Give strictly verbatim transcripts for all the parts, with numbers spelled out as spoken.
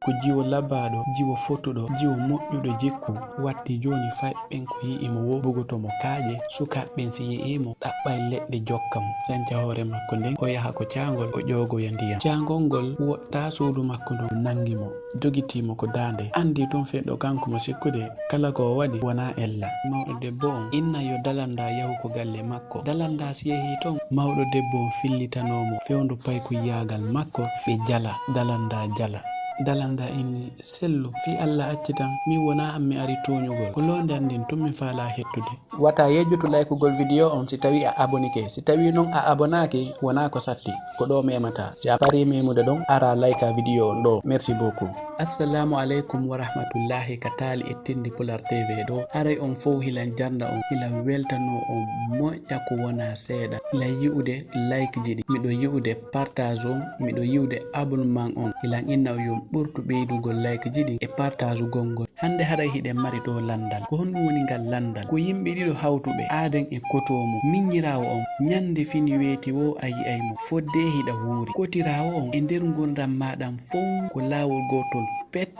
ko jiwo labaaɗo, jiwo fotuɗo, jiwo moƴƴuɗo jikku. Watti jooni fay ɓen ko yi'i mo wo bugoto mo kaaƴe, sukaaɓe ɓen si yi'i mo ɗaɓɓay leɗɗe jokka mo, sanca hoore makko nden o yaha ko caangol o ƴoogoya ndiyam. Caangol ngol woɗɗaa suudu makko ndun nanngi mo, jogitii mo ko daande. Anndii tun feddo kanko mo sikkude kala ko o waɗi wonaa ella. Mawɗo debbo on inna yo Dalandaa yahu ko galle makko. Dalandaa si yehii ton, mawɗo debbo on fillitanoo mo fewndo paykuyyaagal makko, ɓe jala, Dalandaa jala. Dalandaa inni, "Sellu, fii Alla accitan, min wonaa an mi ari tooñugol. Ko loonde an ndin tun mi faalaa hettude." Wata yejjutu laykugol video on si tawii a abonike. Si tawii non a abonaaki, wonaa ko satti. Ko ɗoo memata. Si a parii memude ɗon, ara layka video on ɗoo. Merci beaucoup. Assalamu aleykum wa rahmatullahi ka taali e tindi Pular T V ɗoo. Haray on fow hilan jarna on, hilan weltanoo on moƴƴa ko wonaa seeɗa. Hilan yi'ude like ji ɗin. Miɗo yi'ude partage on, miɗo yi'ude abonnement on. Hilan inna on yo on ɓurtu ɓeydugol like ji ɗin e partage gol ngol. Hannde haray hiɗen mari ɗoo lanndal. Ko honɗum woni ngal lanndal? Ko yimɓe ɗiɗo hawtuɓe, aaden e kotoo mum. Miññiraawo on, ñannde fini weeti woo a yi'ay mo. Fodde hiɗa wuuri. Kotiraawo on, e nder ngurndan maaɗan fow, ko laawol gootol pet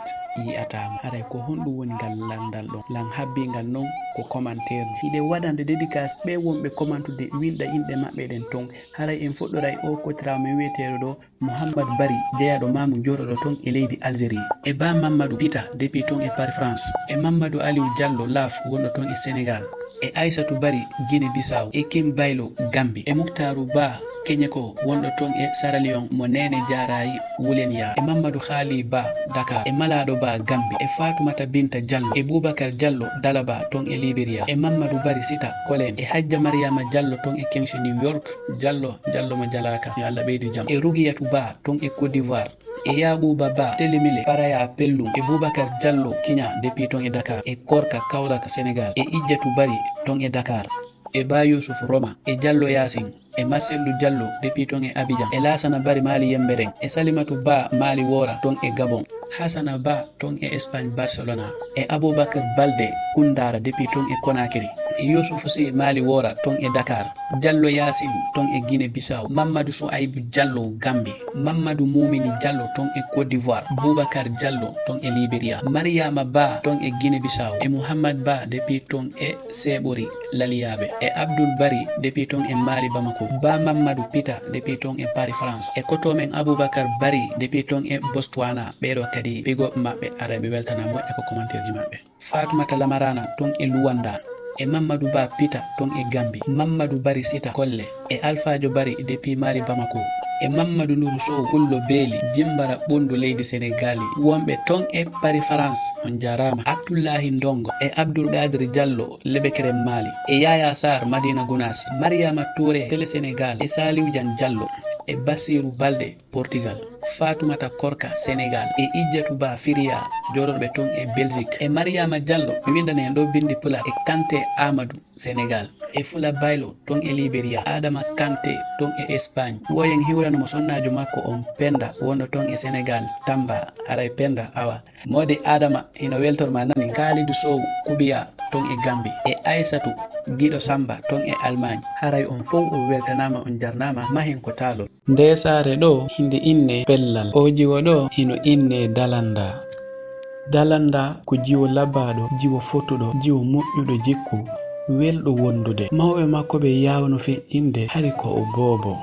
yi'ataa mo. Haray ko honɗum woni ngal lanndal ɗon? Lan habbii ngal non ko commentaire ji. Hiɗen waɗande dédicace ɓee wonɓe commentude, winɗa inɗe maɓɓe ɗen ton. Haray en fuɗɗoray oo kotiraawo men wi'eteeɗo ɗoo Muhammad Bari, jeyaaɗo maamu jooɗooɗo ton e leydi Algérie, e Ba Mammadu Pita, depuis ton e Paris, France, e Mammadu Aliou Diallo Laaf, wonɗo ton e Sénégal, e Aysatu Bari, Guinée Bissau, e Kim Baylo, Gambie, e Muktaaru Ba, Keñeko, wonɗo ton e Sierra Leone, mo Neene Jaaraayi Wulen Yaa, e Mammadu Haali Ba, Dakar, e Malaaɗo Ba, Gambie, e Faatumata Binta Diallo, e Bubakar Diallo, Dalaba, ton e Liberia, e Mammadu Bari Sita, Kolen, e Hajja Mariama Diallo, ton e Kings New York, Diallo, Diallo mo jalaaka, yo Allah ɓeydu jam, e Rugiyatu Ba, ton e Côte d'Ivoire, e Yaaquuba Ba, Telemile, Paraya Pellum, e Bubakar Diallo, Kiña, depuis ton e Dakar, e Korka, Kaolack, Sénégal, e Ijjatu Bari, ton e Dakar, e Ba Yusuf Roma, e Diallo Yaasin, e Marcellu Diallo, depuis ton e Abidjan, e Laasana Bari Mali Yemberen, e Salimatu Ba Mali Woora, ton e Gabon, Hasana Ba, ton e Espagne Barcelona, e Abubakar Balde Kundara, depuis ton e Conakry, e Yusuf Si Mali Woora, ton e Dakar, Diallo Yaasin, ton e Guinée Bissau, Mammadu Suaybu Diallo Gambie, Mammadu Mumini Diallo, ton e Côte d'Ivoire, Bubakar Diallo, ton e Liberia, Mariama Ba, ton e Guinée Bissau, e Muhammad Ba, depuis ton e Seeɓori Laliyaaɓe, e Abdul Bari, depuis ton e Mali Bamako, Ba Mammadu Pita, depuis ton e Paris, France, e koto men Abubakar Bari, depuis ton e Botswana. Ɓeeɗo kadi big up maɓɓe, aray ɓe weltana moƴƴa ko commentaire ji maɓɓe. Faatumata Lamarana ton e Luwanda, e Mammadu Ba Pita ton e Gambi, Mammadu Bari Sita Kolle, e Alfaajo Bari depuis Mali Bamako, e Mammadu Nuru Sow Pullo Beeli, Jimbara Ɓundu leydi Senegaali, wonɓe ton e Paris, France, on jaaraama. Abdullahi Ndongo e Abdul Qadir Diallo, Lebekere Mali, e Yaya Sarr, Madina Gunaas, Mariama Touré, Télé Sénégal, e Saliou Diagne Diallo, e Bassirou Balde, Portugal, Faatumata Korka, Sénégal, e Ijjatu Ba Firiya, jooɗorɓe ton e Belgique, e Mariama Diallo, mi winndani en ɗo binndi Pulaar, e Kanté Amadou, Sénégal, e Fula Baylo ton e Liberia, Adama Kanté ton e Espagne. Wo en hiwrano mo sonnaajo makko on Penda, wonɗo ton e Sénégal, Tamba, haray Penda, awa. Moodi Adama hino weltor ma nani, Kalidu Sow Kubiya ton e Gambi, e Aysatu Giɗo Samba ton e Allemagne. Haray on fow on weltanaama, on jarnaama, mahen ko taalol. Ndee saare ɗoo hinde innee Pellal, oo jiwo ɗoo hino innee Dalanda. Dalanda ko jiwo labaaɗo, jiwo fotuɗo, jiwo moƴƴuɗo jikku, welɗo wondude. Mawɓe makko ɓe yaawno feƴƴinde hari ko o boobo.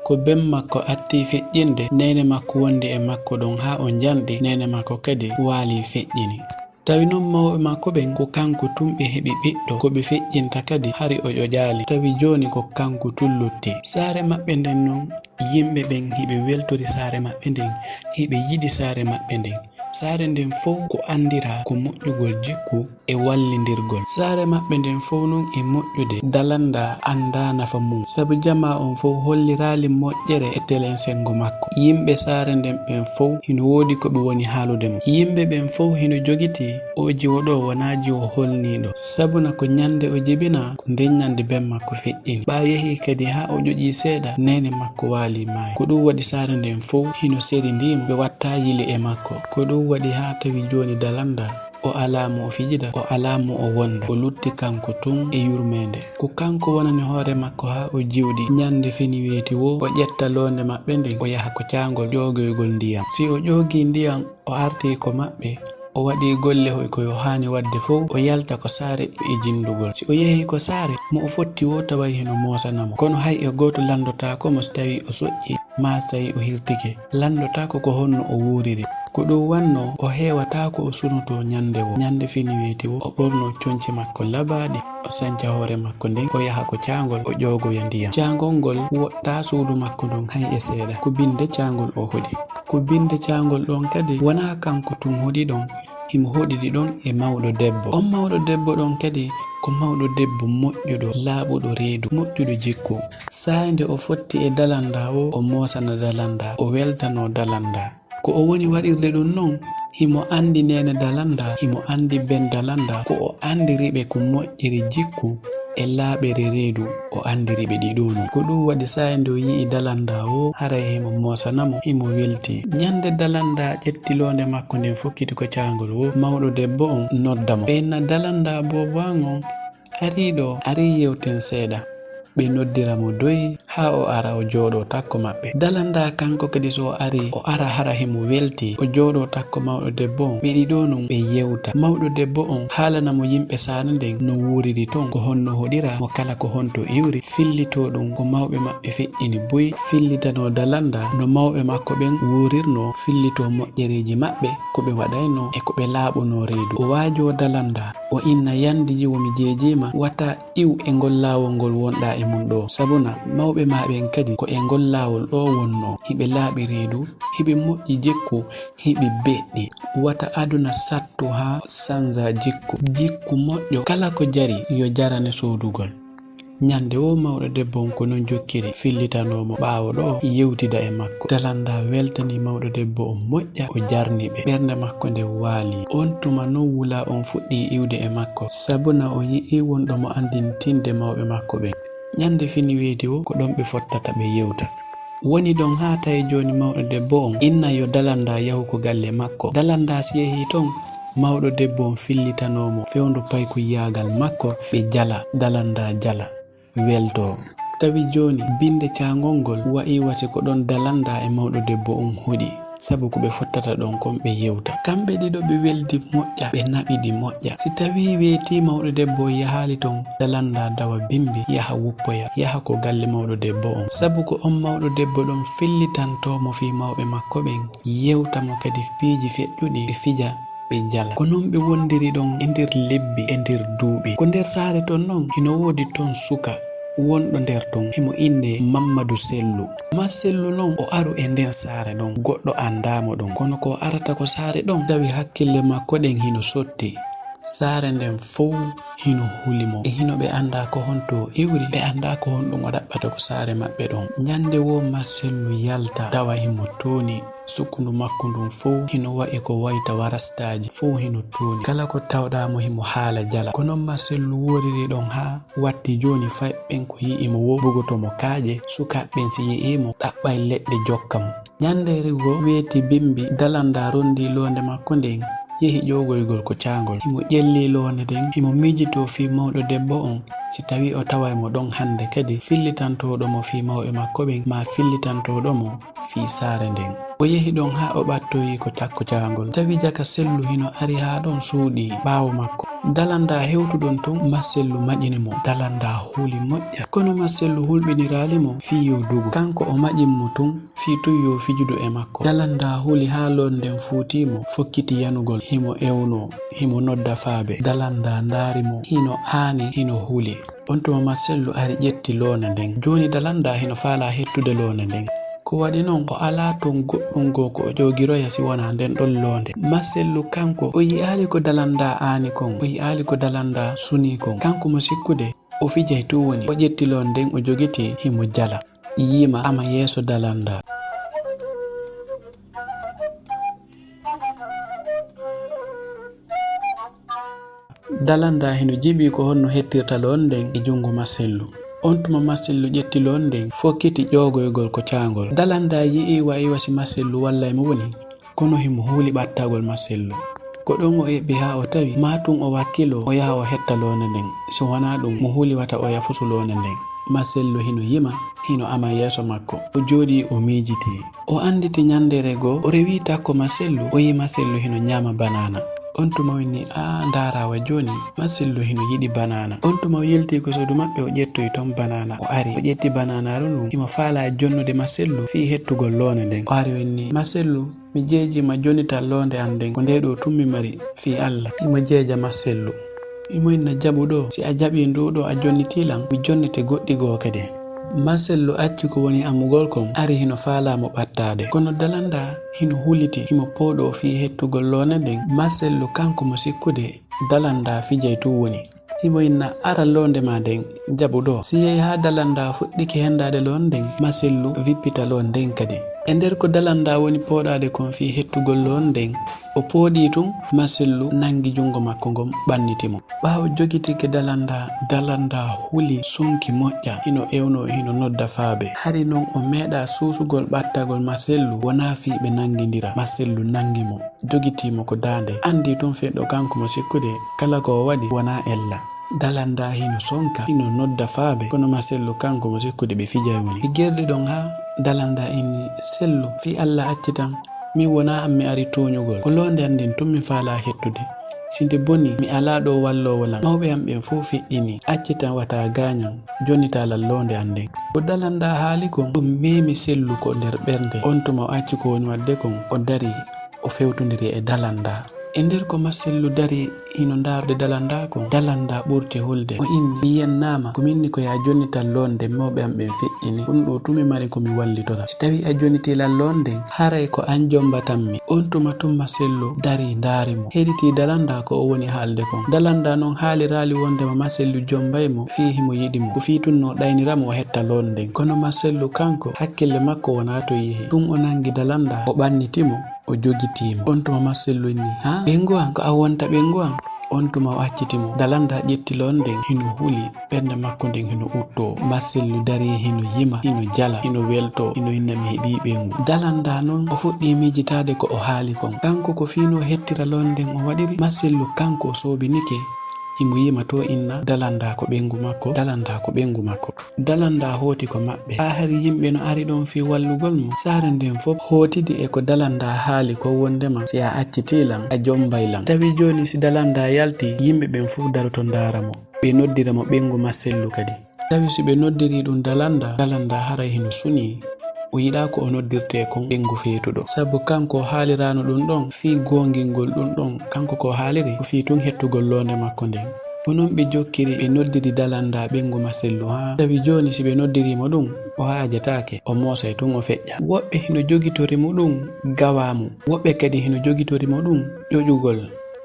Ko ben makko atti feƴƴinde, neene makko wondi e makko ɗon haa o njanɗi, neene makko kadi waali feƴƴini. Tawi non mawɓe makko ɓen ko kanko tun ɓe heɓi ɓiɗɗo, ko ɓe feƴƴinta kadi hari o ƴoƴaali. Tawi jooni ko kanko tun lutti. Saare maɓɓe nden non, yimɓe ɓen hiɓe weltori saare maɓɓe nden, hiɓe yiɗi saare maɓɓe nden. Saare nden fow ko anndiraa ko moƴƴugol jikku e wallindirgol. Saare maɓɓe nden fow non e moƴƴude, Dalanda anndaa nafa mum, sabu jamaa on fow holliraali moƴƴere e telensengo makko. Yimɓe saare nden ɓen fow hino woodi ko ɓe woni haalude mo. Yimɓe ɓen fow hino jogitii oo jiwo ɗoo wonaa jiwo holniiɗo, sabuna ko ñande o jibinaa, ko nden ñande ben makko feƴƴini. Ɓaa yehii kadi haa o ƴoƴii seeɗa, neene makko waalii maayi. Ko ɗum waɗi saare nden fow hino serindii mo, ɓe wattaa yili e makko. Ko ɗum waɗi haa tawi jooni Dalanda O alaa mo o fijida, o alaa mo o wonda. O lutti kanko tun e yurmeende. Ko kanko wonani hoore makko haa o jiwɗi. Ɲande fini weeti woo, o ƴetta loonde maɓɓe nden, o yaha ko caangol ƴoogoygol ndiyam. Si o ƴoogii ndiyam, o artii ko maɓɓe, o waɗii golle hoy ko yo haani waɗde fow, o yalta ko saare e jindugol. Si o yehii ko saare, mo o fotti woo taway hino moosana mo. Kono hay e gooto lanndotaako mo si tawii o soƴƴii, maa si tawii o hirtike. Lanndotaako ko honno o wuuriri. Ko ɗun wannoo, o heewataako o sunotoo ɲande woo. Ɲande fini weeti woo, o ɓornoo conci makko labaaɗi, o sanca hoore makko nden, o yaha ko caangol, o ƴoogoya ndiyam. Caangol ngol woɗɗaa suudu makko ndun hay e seeɗa. Ko binnde caangol o hoɗi. Ko binnde caangol ɗon kadi, wonaa kanko tun hoɗi ɗon, himo hoɗidi ɗon e mawɗo debbo. On mawɗo debbo ɗon kadi ko mawɗo debbo moƴƴuɗo, laaɓuɗo reedu, moƴƴuɗo jikku. Saa'i nde o fotti e dalandaa woo, o moosana dalandaa, o weltanoo dalandaa. Ko o woni waɗirde ɗun non, himo anndi neene dalandaa, himo anndi ben dalandaa, ko o anndiri ɓe ko moƴƴiri jikku e laaɓere reedu, o anndiri ɓe ɗi ɗoo non. Ko ɗun waɗi saa'i nde o yi'i dalandaa woo, haray himo moosana mo, himo weltii. Ɲande dalandaa ƴetti loonde makko nden fokkiti ko caangol woo, mawɗo debbo on nodda mo. Ɓe inna dalandaa boobo an on arii ɗoo, arii yewten seeɗa. Ɓe noddira mo doy haa o ara o jooɗoo takko maɓɓe. Dalandaa kanko kadi so o arii, o ara hara himo weltii, o jooɗoo takko mawɗo debbo on. Ɓe ɗiɗo non ɓe yewta. Mawɗo debbo on haalana mo yimɓe saare nden no wuuriri ton, ko honno hoɗira mo kala ko honto iwri, fillitoo ɗun ko mawɓe maɓɓe feƴƴini buy, fillitanoo dalandaa no mawɓe makko ɓen wuurirnoo, fillitoo moƴƴereeji maɓɓe, ko ɓe waɗaynoo e ko ɓe laaɓunoo reedu. O waajoo dalandaa, o inna yandi jiwo mi jeejiima, wata iw e ngol laawol ngol wonɗaa e mun ɗoo. Sabuna mawɓe maa ɓen kadi ko e ngol laawol ɗoo wonnoo. Hiɓe laaɓi reedu, hiɓe moƴƴi jikku, hiɓe beɗɗi. Wata aduna sattu haa sanza jikku. Jikku moƴƴo kala ko jari yo jarane soodugol. Ɲande woo mawɗo debbo on ko non jokkiri, fillitanoo mo ɓaawo ɗoo yewtida e makko. Dalandaa weltanii mawɗo debbo on moƴƴa, o jarni ɓe. Ɓernde makko nden waalii. On tuma non wulaa on fuɗɗii iwde e makko. Sabuna o yi'ii wonɗo mo anndintinde mawɓe makko ɓen. Ɲande fini weeti woo, ko ɗon ɓe fottata ɓe yewta. Woni ɗon haa tawi jooni mawɗo debbo on inna yo dalandaa yahu ko galle makko. Dalandaa si yehii ton, mawɗo debbo on fillitanoo mo fewndo paykuyyaagal makko, ɓe jala, dalandaa jala, weltoo. Tawi jooni binnde caangol ngol wa'ii wasi ko ɗon dalandaa e mawɗo debbo on hoɗi. Sabu ko ɓe fottata ɗon kon ɓe yewta. Kamɓe ɗiɗo ɓe weldi moƴƴa, ɓe naɓidi moƴƴa. Si tawii weetii mawɗo debbo on yahaali ton, dalandaa dawa bimbi, yaha wuppoya, yaha ko galle mawɗo debbo on. Sabu ko on mawɗo debbo ɗon fillitantoo mo fii mawɓe makko ɓen, yewta mo kadi piiji feƴƴuɗi, ɓe fija, ɓe jala. Ko non ɓe wondiri ɗon e nder lebbi, e nder duuɓi. Ko nder saare ton non, hino woodi ton suka wonɗo nder ton, himo innee Mammadu Sellu. Ma Sellu non, o aru e nden saare ɗon, goɗɗo anndaa mo ɗon. Kono ko o arata ko saare ɗon, tawi hakkille makko ɗen hino sotti. Saare nden fow hino huli mo. E hino ɓe anndaa ko honto o iwri, ɓe anndaa ko honɗun o ɗaɓɓata ko saare maɓɓe ɗon. Ɲande woo Ma Sellu yalta, tawa himo tooni. Sukkundu makko ndun fow hino wa'i ko wayta warastaaji, fow hino tooni. Kala ko tawɗaa mo himo haala jala. Ko non Ma Sellu wooriri ɗon haa watti jooni, fay ɓen ko yi'i mo woo bugoto mo kaaƴe, sukaaɓe ɓen si yi'ii mo ɗaɓɓay leɗɗe jokka mo. Ɲande rigo weeti bimbi, dalandaa rondii loonde makko nden, yehi ƴoogoygol ko caangol. Himo ƴellii loonde nden, himo miijitoo fii mawɗo debbo on, si tawii o taway mo ɗon hannde kadi, fillitantooɗo mo fii mawɓe makko ɓen, maa fillitantooɗo mo fii saare nden. O yehi ɗon haa o ɓattoyi ko cakko caangol. Tawi jaka Sellu hino ari haa ɗon suuɗii ɓaawo makko. Dalandaa hewtuɗon ton, Ma Sellu maƴini mo. Dalandaa huli moƴƴa. Kono Ma Sellu hulɓiniraali mo fii yo dugu. Kanko o maƴin mo tun fii tun yo fijudu e makko. Dalandaa huli haa loonde nden fuutii mo, fokkiti yanugol, himo ewnoo, himo nodda faaɓe. Dalandaa ndaari mo, hino aani, hino huli. On tuma Ma Sellu ari ƴetti loonde nden. Jooni dalandaa hino faalaa hettude loonde nden. Ko waɗi non, o alaa ton goɗɗun goo ko o ƴoogiroya si wonaa nden ɗon loonde. Ma Sellu kanko, o yi'aali ko dalandaa aani kon, o yi'aali ko dalandaa sunii kon. Kanko mo sikkude, o fijay tun woni. O ƴetti loonde nden, o jogitii, himo jala. Yiima ama yeeso dalandaa. Dalandaa hino jiɓii ko honno hettirta loonde nden e junngo Ma Sellu. On tuma Ma Sellu ƴetti loonde nden, fokkiti ƴoogoygol ko caangol. Dalandaa yi'ii wa'i wasi Ma Sellu wallay mo woni, kono himo huli ɓattagol Ma Sellu. Ko ɗon o eɓɓi haa o tawi maa tun o wakkiloo o yaha o hetta loonde nden. Si wanaa ɗun, mo huli wata o yafusu loonde nden. Masellu hino yima, hino ama yeeso makko. O jooɗii o miijitii. O annditi ɲanndere goo, o rewi takko Masellu, o yi'i Masellu hino ɲaama banaana. On tuma o inni, "Aa, ndaaraa wa jooni, Masellu hino yiɗi banaana." On tuma o yiltii ko suudu maɓɓe, o ƴettoyi ton banaana, o ari. O ƴetti banaanaaru ndun, himo faalaa jonnude Masellu fii hettugol loonde nden. O ari o inni, "Masellu, mi jeejima jonnital loonde an nden, ko ndee ɗoo tun mi mari fii Alla." Himo jeeja Masellu. Himo inna, "Jaɓu ɗoo, si a jaɓii nduu ɗoo a jonnitii lan, mi jonnete goɗɗi goo kadi." Masellu acci ko woni amugol kon, ari hino faalaa mo ɓattaade. Kono Dalandaa hino huliti, himo pooɗoo fii hettugol loonde nden. Masellu kanko mo sikkude Dalandaa fijay tun woni. Himo inna, "Ara loonde maa nden, jaɓu ɗoo." Si yehi haa Dalandaa fuɗɗike hendaade loonde nden, Masellu vippita loonde nden kadi. E nder ko Dalandaa woni pooɗaade kon fii hettugol loonde nden, o pooɗii tun, Masellu nangi junngo makko ngon, ɓanniti mo. Ɓaawo jogitike Dalandaa, Dalandaa huli, sonki moƴƴa, hino ewnoo, hino nodda faabe. Hari non o meeɗaa suusugol ɓattagol Masellu, wonaa fii ɓe nangindira. Masellu nangi mo, jogitii mo ko daande. Anndii tun feddo kanko mo sikkude, kala ko o waɗi wonaa ella. Dalandaa hino sonka, hino nodda faabe, kono Masellu kanko mo sikkude ɓe fijay woni. Ɓe gerdi ɗon haa Dalandaa inni, "Sellu, fii Alla accitan. Min wonaa an mi ari tooɲugol. Ko loonde an nden tun mi faalaa hettude. Si nde bonii, mi alaa ɗoo walloowo lan. Mawɓe an ɓen fow feƴƴinii. Accitan wata gaaɲan, jonnitaa lan loonde an nden." Ko Dalandaa haali kon, ɗun meemi Sellu ko nder ɓernde. On tuma o acci ko woni waɗde kon, o darii, o fewtondiri e Dalandaa. E nder ko Masellu darii hino ndaarude Dalandaa kon, Dalandaa ɓurti hulde. O inni, "Mi yennaama, ko min ni ko yaa jonnital loonde mawɓe an ɓen feƴƴini. Ko ɗun ɗoo tun mi mari ko mi wallitora. Si tawii a jonnitii lan loonde nden, haray ko an jombatammi." On tuma tun Masellu darii ndaari mo. Heɗitii Dalandaa ko o woni haalde kon. Dalandaa non haaliraali wondema Masellu jombay mo fii himo yiɗi mo. Ko fii tun no o ɗaynira mo o hetta loonde nden. Kono Masellu kanko, hakkille makko wonaa to yehi. Tun o nangi Dalandaa, o ɓanniti mo. O jogitii mo. On tuma Masellu inni, "Haa? Ɓeyngu an, ko an wonta ɓeyngu an?" On tuma o acciti mo. Dalandaa ƴetti loonde nden, hino huli, ɓernde makko nden hino uttoo. Masellu darii, hino yima, hino jala, hino weltoo, hino inna, "Mi heɓii ɓeyngu." Dalandaa non, o fuɗɗii miijitaade ko o haali kon. Kanko ko fii no o hettira loonde nden o waɗiri. Masellu kanko o soobinike, himo yima to inna, Dalandaa ko ɓeyngu makko, Dalandaa ko ɓeyngu makko. Dalandaa hooti ko maɓɓe. Haa hari yimɓe no ari ɗon fii wallugol mo. Saare nden fow hootidi e ko Dalandaa haali kon wondema, "Si a accitii lan, a jombay lan." Tawi jooni si Dalandaa yaltii, yimɓe ɓen fow daroto ndaara mo. Ɓe noddira mo ɓeyngu Masellu kadi. Tawi si ɓe noddirii ɗun Dalandaa, Dalandaa haray hino sunii. O yiɗaa ko o noddirtee kon ɓeyngu feetuɗo. Sabu kanko o haaliraano ɗun ɗon fii goongingol ɗun ɗon. Kanko ko o haaliri ko fii tun hettugol loonde makko nden. Ko non ɓe jokkiri, ɓe noddiri Dalandaa ɓeyngu Masellu haa. Tawi jooni si ɓe noddirii mo ɗun, o haajataake, o moosay tun o feƴƴa. Woɓɓe hino jogitori mo ɗun gawaamu, woɓɓe kadi hino jogitori mo ɗun ƴoƴugol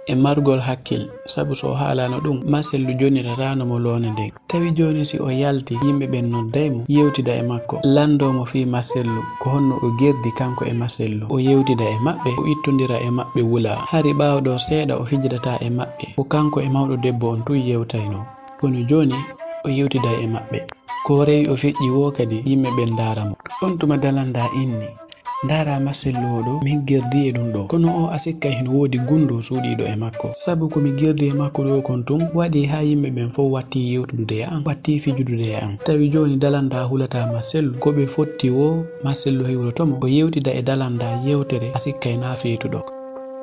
e margol hakkil, sabu so o haalaano ɗun, Masellu jonnirataano mo loonde nden. Tawi jooni si o yalti, yimɓe ɓen nodday mo, yewtida e makko, lanndoo mo fii Masellu, ko honno o gerdi kanko e Masellu. O yewtida e maɓɓe, o ittondira e maɓɓe wula. Hari ɓaawo ɗoo seeɗa o fijidataa e maɓɓe. Ko kanko e mawɗo debbo on tun yewtaynoo. Kono jooni o yewtiday e maɓɓe. Ko o rewi o feƴƴi woo kadi yimɓe ɓen ndaara mo. On tuma Dalandaa inni, "Ndaaraa Masellu oo ɗoo, min gerdii e ɗun ɗoo. Kono oo a sikkay hino woodi gunndoo suuɗiiɗo e makko. Sabu ko mi gerdii e makko ɗoo kon tun waɗii haa yimɓe ɓen fow wattii yewtudude e an, wattii fijudude e an." Tawi jooni Dalandaa hulataa Masellu. Ko ɓe fotti woo, Masellu hiwroto mo, o yewtida e Dalandaa yewtere a sikkay naa feetuɗo.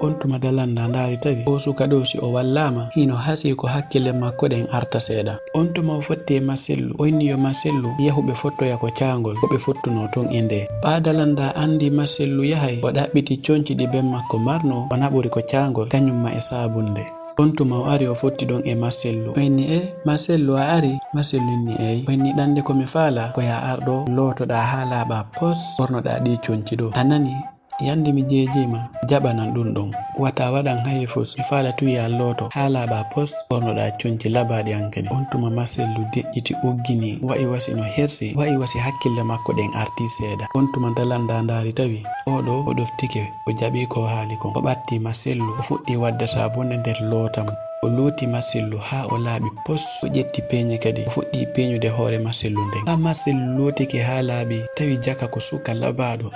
On tuma Dalandaa ndaari tawi oo suka ɗoo si o wallaama, hino hasii ko hakkille makko ɗen arta seeɗa. On tuma o fotti e Masellu, o inni yo Masellu yahu ɓe fottoya ko caangol, ko ɓe fottunoo ton e ndee. Ɓaa Dalandaa anndi Masellu yahay, o ɗaɓɓiti conci ɗi ben makko marnoo, o naɓori ko caangol, kaɲumma e saabunde. On tuma o ari o fotti ɗon e Masellu. O inni, "E, Masellu a ari?" Masellu inni, "Eey." O inni, "Ɗannde ko mi faalaa, ko yaa ar ɗoo, lootoɗaa haa laaɓaa pos, ɓornoɗaa ɗii conci ɗoo. A nanii?" Yande mi jeejiima, jaɓanan ɗun ɗon. Wata waɗan hay fus, mi faala tun yaa looto, haa laaɓaa pos, ɓornoɗaa conci labaaɗi an kadi. On tuma Masellu deƴƴiti uggini, wa'i wasi no hersi, wa'i wasi hakkille makko ɗen artii seeɗa. On tuma Dalandaa ndaari tawi, oo ɗoo o ɗoftike, o jaɓii ko o haali kon. O ɓattii Masellu, o fuɗɗii waɗde saabunde nder loota mo. O looti Masellu haa o laaɓi pos, o ƴetti peeɲe kadi, o fuɗɗii peeɲude hoore Masellu nden. Haa Masellu lootike haa laaɓi, tawi jaka ko suka labaaɗo.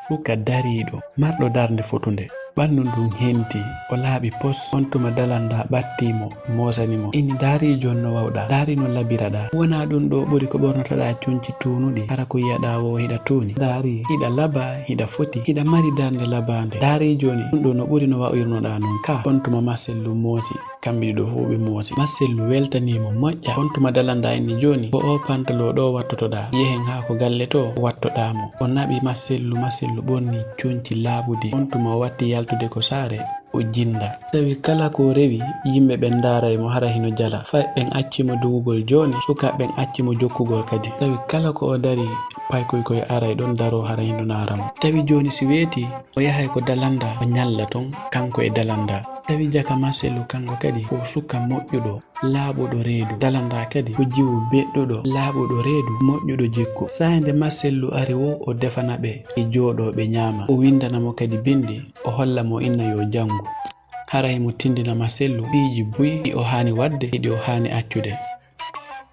Suka dariiɗo, marɗo darnde fotunde. Ɓanndu ndun henti, o laaɓi pos. On tuma Dalanda ɓattii mo, moosani mo. Inni: "Daariijo, on no wa'uɗaa? Daari no labiraɗaa? Wonaa ɗun ɗoo ɓuri ko ɓornotoɗaa conci tuunuɗi, hara ko yi'aɗaa woo hiɗa tuuni? Daari, hiɗa labaa, hiɗa foti, hiɗa mari darnde labaande. Daariijo ni, ɗun ɗoo no ɓuri no wa'irnoɗaa non ka." On tuma Masellu moosi. Kamɓe ɗiɗo fow ɓe moosi. Masellu weltanii mo moƴƴa. On tuma Dalanda inni: "Jooni, ko oo pantaloo ɗoo wattotoɗaa? Yehen haa ko galle too, wattoɗaa mo." O naɓi Masellu, Masellu ɓornii conci laaɓuɗi. On tuma o watti yaltude ko saare, o jinda. Tawi kala ko o rewi, yimɓe ɓen ndaaray mo hara hino jala. Fayɓe ɓen acci mo dogugol jooni, sukaaɓe ɓen acci mo jokkugol kadi. Tawi kala ko o darii, paykoy koy aray ɗon daroo hara hino ndaara mo. Tawi jooni si weetii, o yahay ko Dalanda, o ñalla ton, kanko e Dalanda. Tawi jaka Masellu kanko kadi ko suka moƴƴuɗo, laaɓuɗo reedu. Dalanda kadi ko jiwo beɗɗuɗo, laaɓuɗo reedu, moƴƴuɗo jikku. Saa'i nde Masellu ari woo, o defana ɓe, ɓe jooɗoo, ɓe ñaama. O windana mo kadi bindi, o holla mo inna yo janngu. Hara himo tindina Masellu piiji buy ɗi o haani waɗde e ɗi o haani accude.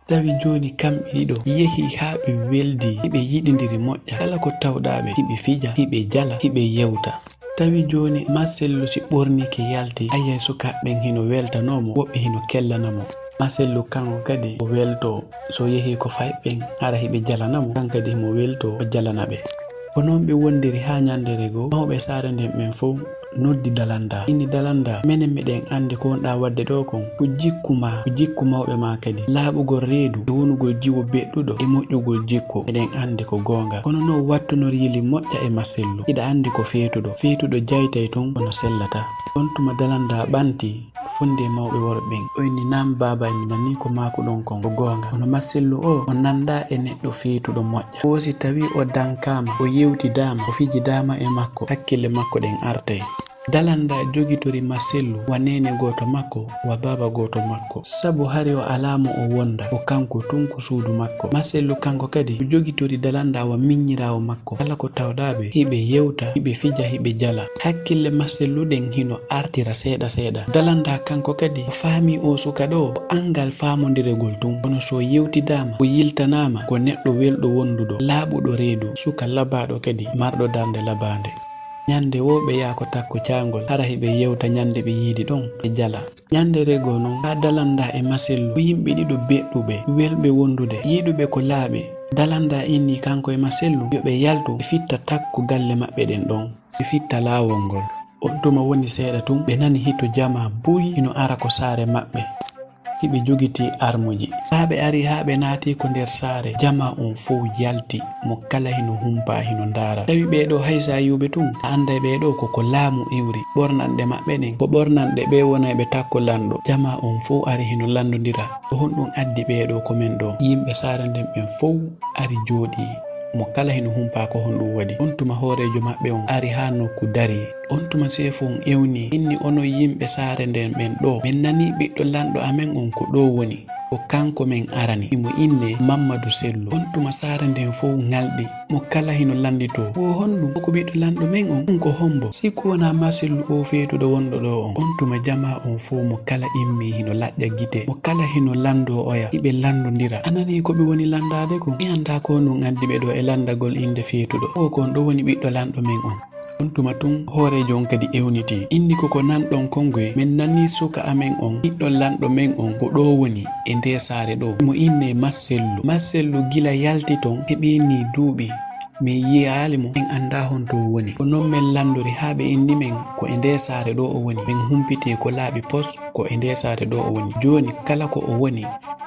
Tawi jooni kamɓe ɗiɗo yehii haa ɓe weldii, hiɓe yiɗindiri moƴƴa. Kala ko tawɗaa ɓe, hiɓe fija, hiɓe jala, hiɓe yewta. Tawi jooni Masellu si ɓornike yalti, a yi'ay sukaaɓe ɓen hino weltanoo mo, woɓɓe hino kellana mo. Masellu kanko kadi o weltoo, so yehii ko fayɓe ɓen, hara hiɓe jalana mo, kanko kadi himo weltoo, o jalana ɓe. Ko non ɓe wondiri haa ñanndere goo, mawɓe saare nden ɓen fow noddi Dalanda. Inni: "Dalanda, menen meɗen anndi ko wonɗaa waɗde ɗoo kon. Ko jikku maa, ko jikku mawɓe maa kadi. Laaɓugol reedu e wonugol jiwo beɗɗuɗo e moƴƴugol jikku. Meɗen anndi ko goonga. Kono non wattu no riili moƴƴa e Masellu. Hiɗa anndi ko feetuɗo. Feetuɗo jaytay tun kono sellataa." On tuma Dalanda ɓanti fonnde mawɓe worɓe ɓen. O inni: "Naam baaba, mi nanii ko maakuɗon kon. Ko goonga. Kono Masellu oo, o nandaa e neɗɗo feetuɗo moƴƴa. Ko si tawii o dankaama, o yewtidaama, o fijidaama e makko, hakkille makko ɗen artay." Dalanda jogitori Masellu wa neene gooto makko, wa baaba gooto makko. Sabu hari o alaa mo o wonda, ko kanko tun ko suudu makko. Masellu kanko kadi o jogitori Dalanda wa miññiraawo makko. Kala ko tawɗaa ɓe, hiɓe yewta, hiɓe fija, hiɓe jala. Hakkille Masellu ɗen hino artira seeɗa seeɗa. Dalanda kanko kadi o faamii oo suka ɗoo, ko anngal faamondiregol tun. Kono so yewtidaama, o yiltanaama, ko neɗɗo welɗo wonduɗo, laaɓuɗo reedu, suka labaaɗo kadi, marɗo darnde labaande. Ñannde woo ɓe yaha ko takko caangol, hara hiɓe yewta ñannde ɓe yiidi ɗon, ɓe jala. Ñannde regoo non, haa Dalanda e Masellu, ko yimɓe ɗiɗo beɗɗuɓe, welɓe wondude, yiɗuɓe ko laaɓi. Dalanda inni kanko e Masellu yo ɓe yaltu, ɓe fitta takko galle maɓɓe ɗen ɗon, ɓe fitta laawol ngol. On tuma woni seeɗa tun, ɓe nani hito jamaa buy hino ara ko saare maɓɓe. Hiɓe jogitii armuji. Haa ɓe ari, haa ɓe naati ko nder saare, jamaa on fow yalti, mo kala hino humpaa, hino ndaara. Tawi ɓee ɗoo hay sa yi'u ɓe tun, a annday ɓee ɗoo ko ko laamu iwri. Ɓornanɗe maɓɓe ɗen, ko ɓornanɗe ɓee wonayɓe takko lanɗo. Jamaa on fow ari hino lanndondira. Ko honɗun addi ɓee ɗoo ko men ɗoo? Yimɓe saare nden ɓen fow ari jooɗii, mo kala hino humpaa ko honɗun waɗi. On tuma hooreejo maɓɓe on ari haa nokku darii. On tuma seefu on ewnii, inni: "Onon yimɓe saare nden ɓen ɗoo, men nanii ɓiɗɗo lanɗo amen on ko ɗoo woni. Ko kanko men arani. Himo innee Mammadu Sellu." On tuma saare nden fow ŋalɗi, mo kala hino lannditoo: "Wo honɗun? Ko ɓiɗɗo lanɗo men on? On ko hombo? Siku wonaa Masellu oo feetuɗo wonɗo ɗoo on?" On tuma jamaa on fow mo kala immii hino laƴƴa gite, mo kala hino lanndoo oya, hiɓe lanndondira. A nanii ko ɓe woni lanndaade kon? Mi anndaa ko honɗun addi ɓe ɗoo e lanndagol innde feetuɗo. Oo kon ɗoo woni ɓiɗɗo lanɗo men on. On tuma tun hooreejo on kadi ewnitii. Inni: "Ko ko nanɗon kon ngoy? Men nanii suka amen on, ɓiɗɗo lanɗo men on, ko ɗoo woni e ndee saare ɗoo. Mo innee Masellu. Masellu gila yalti ton heɓii nii duuɓi, men yi'aali mo, en anndaa honto o woni. Ko non men lanndori haa ɓe inni men ko e ndee saare ɗoo o woni. Men humpitii ko laaɓi pos ko e ndee saare ɗoo o woni. Jooni kala ko o woni,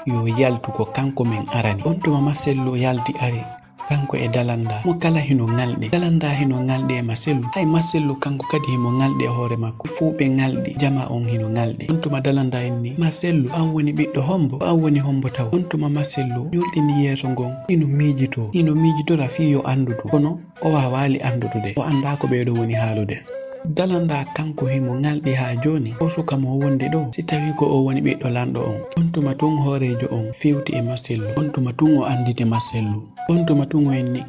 yo yaltu, ko kanko men arani." On tuma Masellu yalti ari. Kanko e Dalanda, mo kala hino ŋalɗi. Dalanda hino ŋalɗi e Masellu. Hay Masellu kanko kadi himo ŋalɗi e hoore makko. Ɓe fow ɓe ŋalɗi, jamaa on hino ŋalɗi. On tuma Dalanda inni: "Masellu, ko an woni ɓiɗɗo hombo? Ko an woni hombo taw?" On tuma Masellu yurɗini yeeso ngon, hino miijitoo. Hino miijitora fii yo anndudu. Kono o waawaali anndudude. O anndaa ko ɓee ɗoo woni haalude. Dalanda kanko himo ŋalɗi haa jooni. O suka mo wondi ɗoo, si tawii ko o woni ɓiɗɗo lanɗo on. On tuma tun hooreejo on fewti e Masellu. On tuma tun o annditi Masellu. On tuma tun o inni: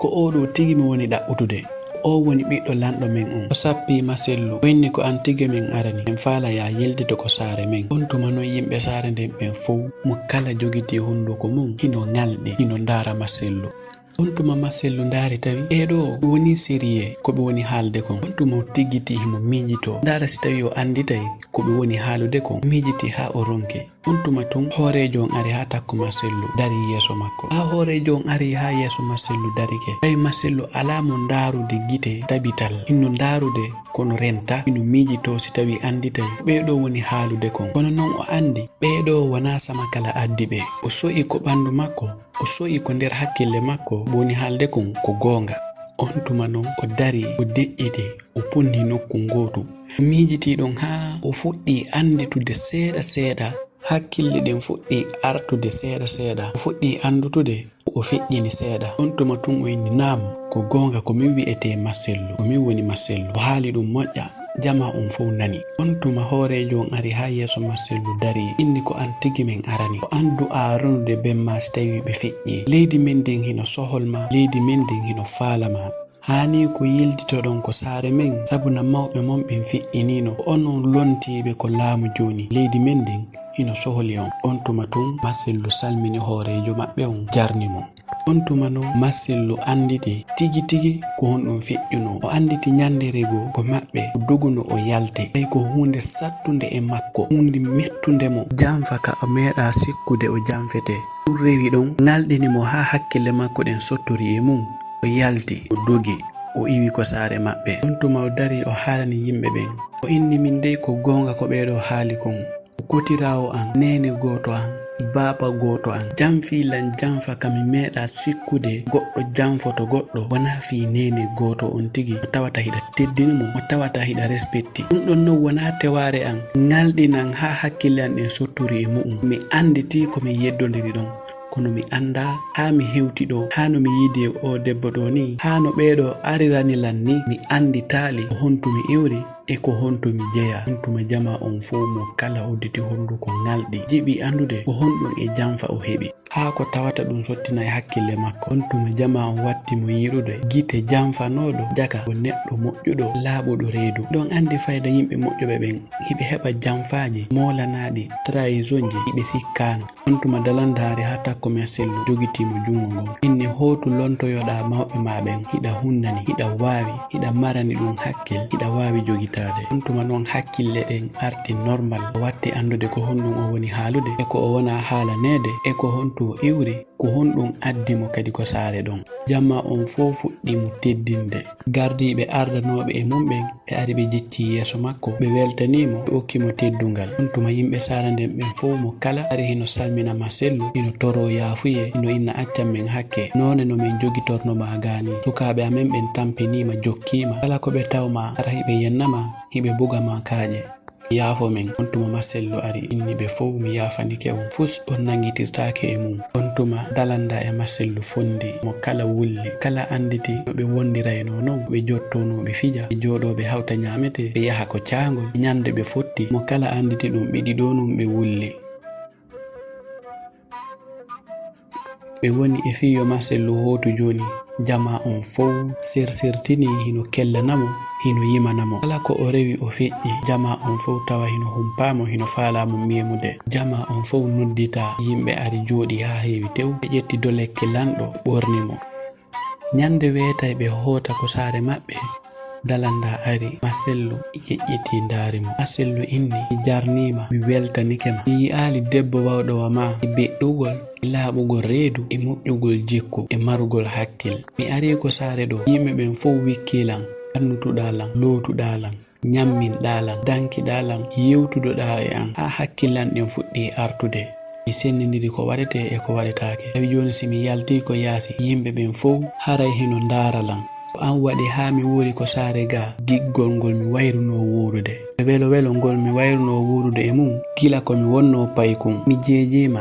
"Ko oo ɗoo tigi mi woni ɗaɓɓutude. Oo woni ɓiɗɗo lanɗo men on." O sappii Masellu. O inni: "Ko an tigi men arani. En faalaa yaa yiltito ko saare men." On tuma non yimɓe saare nden ɓen fow, mo kala jogitii hunduko mun, hino ŋalɗi, hino ndaara Masellu. On tuma Masellu ndaari tawi ɓee ɗoo wonii sérieux ko ɓe woni haalde kon. On tuma o tiggitii himo miijitoo ndaara si tawii o annditay ko ɓe woni haalude kon. Miijitii haa o ronki. On tuma tun hooreejo on ari haa takko Masellu darii yeeso makko. Haa hooreejo on ari haa yeeso Masellu darike, tawi Masellu alaa mo ndaarude gite tabital. Hinno ndaarude kono renta, hino miijitoo si tawii annditay ko ɓee ɗoo woni haalude kon. Kono non o anndi ɓee ɗoo wonaa Samakala addi ɓe. O so'i ko ɓanndu makko, o so'i ko nder hakkille makko, ko woni haalde kon ko goonga. On tuma non o darii, o deƴƴiti, o punni nokku ngootu. O miijitii ɗon haa o fuɗɗii annditude seeɗa seeɗa Hakkille ɗen fuɗɗii artude seeɗa seeɗa. O fuɗɗii anndutude, o feƴƴini seeɗa. On tuma tun o inni, "Naam, ko goonga, ko min wi'etee Masellu, ko min woni Masellu." O haali ɗun moƴƴa, jamaa on fow nani. On tuma hooreejo on ari haa yeeso Masellu darii, inni, "Ko an tigi men arani. Ko an du'aa ronude ben maa si tawii ɓe feƴƴii. Leydi men ndin hino sohol maa, leydi men ndin hino faala maa." Haani ko yiltitoɗon ko saare men, sabu na mawɓe mon ɓen feƴƴiniino. Ko onon lontiiɓe ko laamu jooni. Leydi men ndin hino sohli on. On tuma tun, Masellu salmini hooreejo maɓɓe on, jarni mo. On tuma non, Masellu annditi tigi tigi ko honɗun feƴƴunoo. O annditi ɲanndere goo ko maɓɓe, o doguno o yalti. Tawi ko huunde sattunde e makko, huunde mettunde mo. Janfa ka o meeɗaa sikkude o janfetee. Ɗun rewi ɗon, ŋalɗini mo haa hakkille makko ɗen sottori e mun. O yalti, o dogi, o iwi ko saare maɓɓe. On tuma o darii, o haalani yimɓe ɓen. O inni, "Min dey ko goonga ko ɓee ɗoo haali kon. Ko kotiraawo an, neene gooto an, baaba gooto an, janfii lan janfa ka mi meeɗaa sikkude goɗɗo janfoto goɗɗo, wonaa fii neene gooto on tigi, mo tawata hiɗa teddini mo, mo tawata hiɗa respekti. Ɗun ɗon non wonaa tewaare an, ŋalɗinan haa hakkille an ɗen sottori e mu'un. Mi annditii ko min yeddondiri ɗon." Kono mi anndaa haa mi hewti ɗoo, haa no mi yiidi e oo debbo ɗoo nii, haa no ɓee ɗoo arirani lan nii, mi annditaali ko honto mi iwri e ko honto mi jeyaa. On tuma jamaa on fow mo kala udditi honduko ŋalɗi, jiɓi anndude ko honɗun e janfa o heɓi, haa ko tawata ɗun sottinay hakkille makko. On tuma jamaa on watti mo yiɗude gite janfanooɗo jaka ko neɗɗo moƴƴuɗo, laaɓuɗo reedu. Hiɗon anndi fayda yimɓe moƴƴuɓe ɓen, hiɓe heɓa janfaaji moolanaaɗi, trahisonji, hiɓe sikkaano. On tuma Dalanda ari haa takko Masellu, jogitii mo junngo ngon. Inni, "Hootu lontoyoɗaa mawɓe maa ɓen, hiɗa hunnani, hiɗa waawi, hiɗa marani ɗun hakkil, hiɗa waawi jogitaade." On tuma non hakkille ɗen arti normal. O watti anndude ko honɗun o woni haalude, e ko o wonaa haalaneede, e ko honto o iwri, ko honɗun addi mo kadi ko saare ɗon. Jamaa on fow fuɗɗii mo teddinde. Gardiiɓe ardanooɓe e mun ɓen, ɓe ari ɓe jeccii yeeso makko, ɓe weltanii mo, ɓe okki mo teddungal. On tuma yimɓe saare nden ɓen fow mo kala ari hino salmina Masellu, hino toroo yaafuyee, hino inna, "Accan men hakke, noone no men jogitorno maa gaa nii. Sukaaɓe amen ɓen tampinii ma, jokkii ma. Kala ko ɓe taw maa, hara hiɓe yenna ma, hiɓe buga ma kaaƴe. Yaafo men." On tuma Masellu ari, inni, "Ɓe fow mi yaafanike on, fus on nangitirtaake e mun." On tuma Dalanda e Masellu fondi, mo kala wulli, kala annditi no ɓe wondiraynoo non, ɓe jottonoo ɓe fija, ɓe jooɗoo ɓe hawta ɲaametee, ɓe yaha ko caangol. Ɲande ɓe fotti, mo kala annditi ɗun, ɓe ɗiɗo nun ɓe wulli. Ɓe woni e fii yo Masellu hootu jooni. Jamaa on fow sersertinii, hino kellana mo, hino yimana mo. Kala ko o rewi o feƴƴi, jamaa on fow tawa hino humpaa mo, hino faalaa mo meemude. Jamaa on fow nodditaa, yimɓe ari jooɗii haa heewi tew, ɓe ƴetti dolekke lanɗo, ɓorni mo. Ɲande weetay ɓe hoota ko saare maɓɓe, Dalanda ari, Masellu yeƴƴitii ndaari mo. Masellu inni, "Mi jarnii ma, mi weltanike ma. Mi yi'aali debbo waawɗo wa maa e beɗɗugol, e laaɓugol reedu, e moƴƴugol jikku, e marugol hakkil. Mi arii ko saare ɗoo, yimɓe ɓen fow wikkii lan, ɓannutuɗaa lan, lootuɗaa lan, ɲamminɗaa lan, dankiɗaa lan, yewtudoɗaa e an, haa hakkil an ɗen fuɗɗii artude. Mi sennindiri ko waɗetee e ko waɗetaake. Tawi jooni si mi yaltii ko yaasi, yimɓe ɓen fow haray hino ndaara lan. Ko an waɗi haa mi wuuri ko saare gaa, giggol ngol mi wayrunoo wuurude. E welo welo ngol mi wayrunoo wuurude e mun, gila ko mi wonnoo paykun. Mi jeejii ma.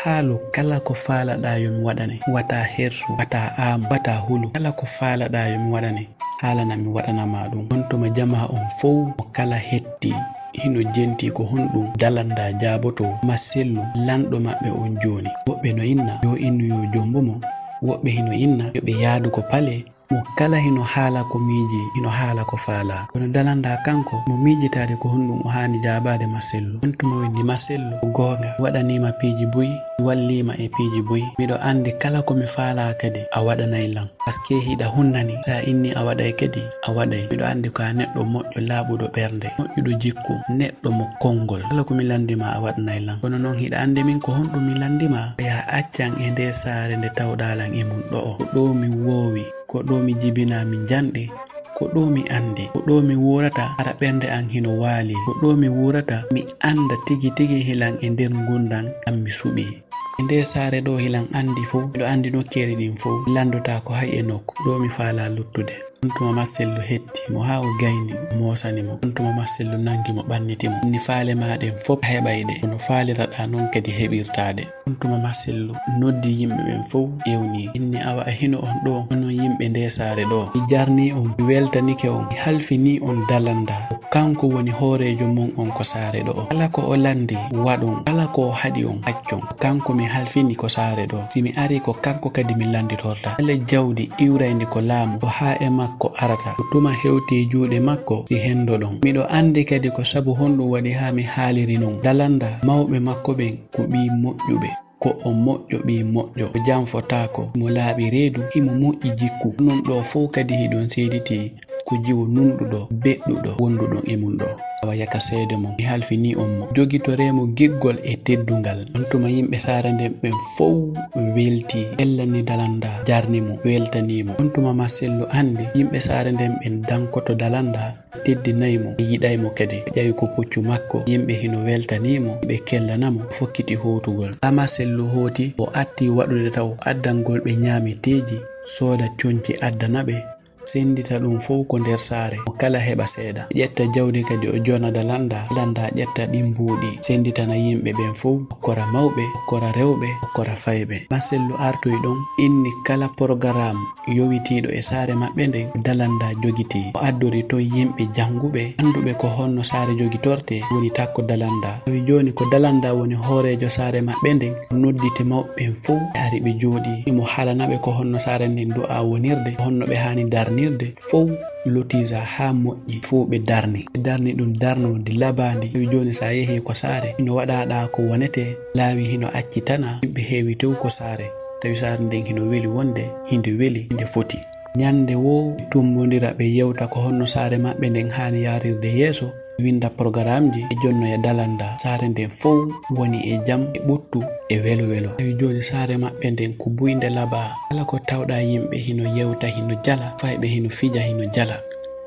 Haalu kala ko faalaɗaa yo mi waɗane. Wata hersu, wata aamu, wata hulu. Kala ko faalaɗaa yo mi waɗane. Haalana mi waɗana ma ɗun." On tuma jamaa on fow mo kala hetti, hino jentii ko honɗun Dalanda jaabotoo Masellu lanɗo maɓɓe on jooni. Woɓɓe no inna yo innu yo jombu mo, woɓɓe hino inna yo ɓe yaadu ko pale, Mo kala hino haala ko miiji, hino haala ko faala. Kono Dalanda kanko, mo miijitaade ko honɗum o haani jaabaade Masellu. On tuma windi Masellu, ko goonga, mi waɗaniima piiji buy, mi walliima e piiji buy. Miɗo anndi kala ko mi faalaa kadi, a waɗanay lan. Paske hiɗa hunnani, sa inni a waɗay kadi, a waɗay. Miɗo anndi ko a neɗɗo moƴƴo, laaɓuɗo ɓernde, moƴƴuɗo jikku, neɗɗo mo konngol. Kala ko mi lanndima, a waɗanay lan. Kono non hiɗa anndi min ko honɗum mi lanndima? Ko ya accan e nde saare nde tawɗaa lan e mun ɗo'o. Ko ɗo mi woowi, ko ɗo mi jibinaa mi njanɗi, ko ɗo mi anndi, ko ɗo mi wuurata, hara ɓernde an hino waali. Ko ɗo mi wuurata, mi annda tigi tigi hilan e nder ngurndan an mi suɓii. E nde saare ɗo hilan anndi fow, miɗo anndi nokkeeli ɗin fow, mi lanndotaako hay e nokku, ɗo mi faalaa luttude. On tuma Masellu hetti mo haa o gayni, o moosani mo. On tuma Masellu nangi mo, ɓanniti mo. Inni faale maa ɗen fow a heɓay ɗe, kono faaliraɗaa non kadi heɓirtaa ɗe. On tuma Masellu noddi yimɓe ɓen fow, ewni, inni awa a hino on ɗo, onon yimɓe nde saare ɗo. Mi jarni on, mi weltanike on, mi halfini on Dalanda. Ko kanko woni hooreejo mon on ko saare ɗo. Kala ko o lanndi, waɗon. Kala ko o haɗi on, accon. Ko kanko mi halfini ko saare ɗo. Si mi ari, ko kanko kadi mi lannditorta. Kala jawdi iwrayndi ko laamu, ko haa e makko arata. Ko tuma hewti juuɗe makko, si henndoɗon. Miɗo anndi kadi ko sabu honɗum waɗi haa mi haaliri non. Dalanda, mawɓe makko ɓen ko ɓii moƴƴuɓe. Ko o moƴƴo ɓii moƴƴo, o janfotaako, himo laaɓi reedu, himo moƴƴi jikku. Onon ɗo fow kadi hiɗon seeditii ko jiwo nunɗuɗo, beɗɗuɗo, wonduɗon e mun ɗo. Awa yaka seede mon, mi halfinii on mo. Jogitoree mo giggol e teddungal. On tuma yimɓe saare nden ɓen fow weltii, ellani Dalanda, jarni mo, weltanii mo. On tuma Masellu anndi yimɓe saare nden ɓen dankoto Dalanda, teddinay mo, ɓe yiɗay mo kadi. Ɓe ƴawi ko puccu makko, yimɓe hino weltanii mo, ɓe kellana mo, fokkiti hootugol. Haa Masellu hooti, o atti waɗude taw addangol ɓe ñaameteeji, sooda conci addana ɓe, senndita ɗum fow ko nder saare, mo kala heɓa seeɗa. Ƴetta jawdi kadi o jona Dalanda, Dalanda ƴetta ɗin mbuuɗi, sennditana yimɓe ɓen fow, okkora mawɓe, okkora rewɓe, okkora fayɓe. Masellu artoyi ɗon, inni kala porogaram yowitiiɗo e saare maɓɓe nden, Dalanda jogitii. O addori ton yimɓe jannguɓe, annduɓe ko honno saare jogitortee, woni takko Dalanda. Tawi jooni ko Dalanda woni hooreejo saare maɓɓe nden, nodditi mawɓe ɓen fow, ɓe ari ɓe jooɗii. Himo haalana ɓe ko honno saare nden du'aa wonirde, ko honno ɓe haani darnirde, fow lotisa haa moƴƴi, fow ɓe darni. Ɓe darni ɗum darnoondi labaandi. Tawi jooni sa yehii ko saare, hino waɗaaɗaa ko wonetee, laawi hino accitanaa, yimɓe heewi tew ko saare. Tawi saare nden hino weli wonde, hinde weli, hinde foti. Ñande woo ɓe tumbondira ɓe yewta ko honno saare maɓɓe nden haani yaarirde yeeso, winda porogaramji, ɓe jonnoya Dalanda. Saare nden fow woni e jam, e ɓuttu, e welo welo. Tawi jooni saare maɓɓe nden ko buy nde labaa. Kala ko tawɗaa yimɓe hino yewta, hino jala, fayɓe hino fija, hino jala.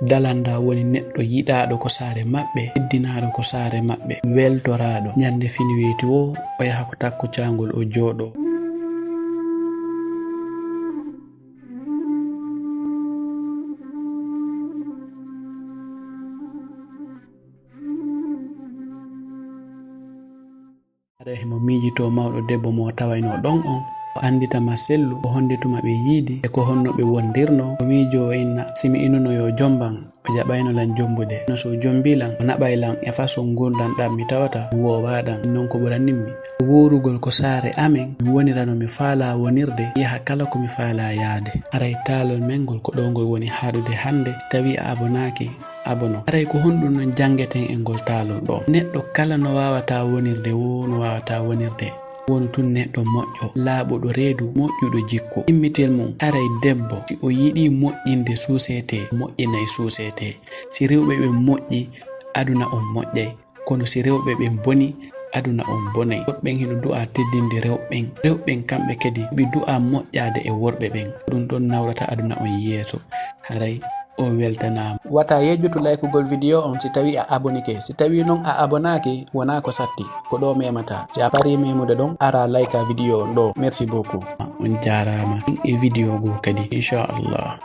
Dalanda woni neɗɗo yiɗaaɗo ko saare maɓɓe, teddinaaɗo ko saare maɓɓe, weltoraaɗo. Ñande fini weeti woo, o yaha ko takko caangol o jooɗoo. Hara himo miijitoo mawɗo debbo mo o tawaynoo ɗon on, o anndita Masellu ko honde tuma ɓe yiidi e ko honno ɓe wondirnoo. O miijoo o inna, si mi inuno yo jomban, o jaɓayno lan jombude. No so o jombii lan, o naɓay lan e façon ngurndan ɗan mi tawata, mi woowaa ɗan. Min non ko ɓuranimmi ko wuurugol ko saare amen, mi wonira no mi faalaa wonirde, mi yaha kala ko mi faalaa yaade. Haray taalol men ngol ko ɗoo ngol woni haaɗude hannde. Tawi a abonaaki, abono. Haray ko honɗum non janngeten e ngol taalol ɗoo? Neɗɗo kala no waawataa wonirde woo, no waawataa wonirde. Wonu tun neɗɗo moƴƴo, laaɓuɗo reedu, moƴƴuɗo jikku. Immitel mum, haray debbo, si o yiɗii moƴƴinde suusetee, moƴƴinay suusetee. Si rewɓe ɓen moƴƴi, aduna on moƴƴay. Kono si rewɓe ɓen boni, aduna on bonay. Worɓe ɓen hino du'aa teddinde rewɓe ɓen. Rewɓe ɓen kamɓe kadi, ɓe du'aa moƴƴaade e worɓe ɓen. Ɗum ɗon nawrata aduna on yeeso. Haray o weltanaama. Wata yejjutu laykugol video on si tawi a abonike. Si tawi non a abonaaki, wonaa ko satti. Ko ɗoo memata. Si a parii memude ɗon, ara layka video on ɗoo. Merci beaucoup. On jaaraama. E video goo kadi, inchallah.